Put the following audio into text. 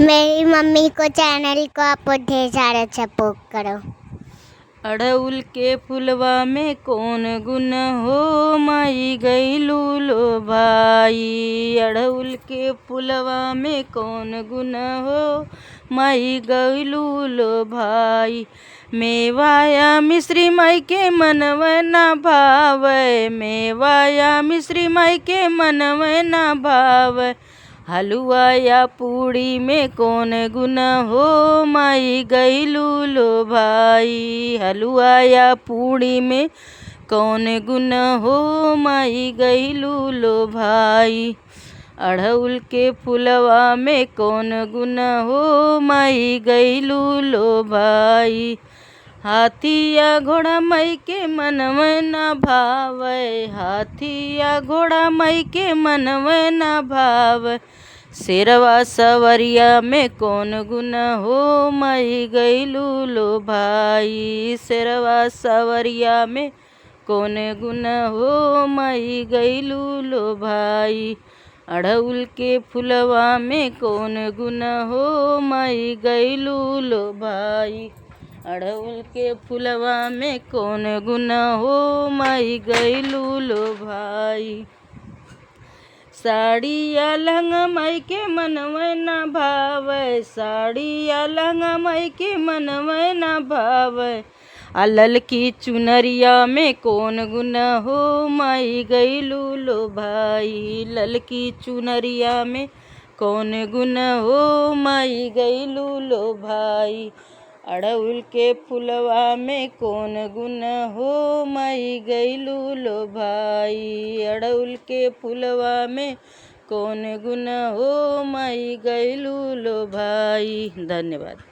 मेरी मम्मी को चैनल को आप ढेर सारा सपोर्ट करो। अड़उल के फुलवा में कौन गुन हो माई गईलू लो भाई। अड़उल के फुलवा में कौन गुन हो माई गईलू लो भाई। मेवाया मिश्री माई के मनवा ना भावे, मेवाया मिश्री माई के मनवा ना भावे। हलुआ या पूड़ी में कौन गुन हो माई गईलू लो भाई। हलुआ या पूड़ी में कौन गुन हो माई गईलू लो भाई। अड़हुल के फुलवा में कौन गुन हो माई गईलू लो भाई। हाथी या घोड़ा मई के मनवा ना भावे, हाथी या घोड़ा मई के मनवा ना भावे। शेरवा सवरिया में कौन गुन हो माई गईलू लो भाई। शेरवा सवरिया में कौन गुन हो माई गईलू लो भाई। अड़हुल के फुलवा में कौन गुन हो माई गईलू लो भाई। अड़हुल के फुलवा में कौन गुन हो माई गईलू लो भाई। साड़िया लहंगा माई के मनवा ना भावे, साड़िया लहंगा माई के मनवा ना भावे। आ ललकी चुनरिया में कौन गुन हो माई गईलू लो भाई। ललकी चुनरिया में कौन गुन हो माई गईलू लो भाई। अड़हुल के फुलवा में कौन गुन हो माई गईलू लो भाई। अड़हुल के फुलवा में कौन गुन हो माई गईलू लो भाई। धन्यवाद।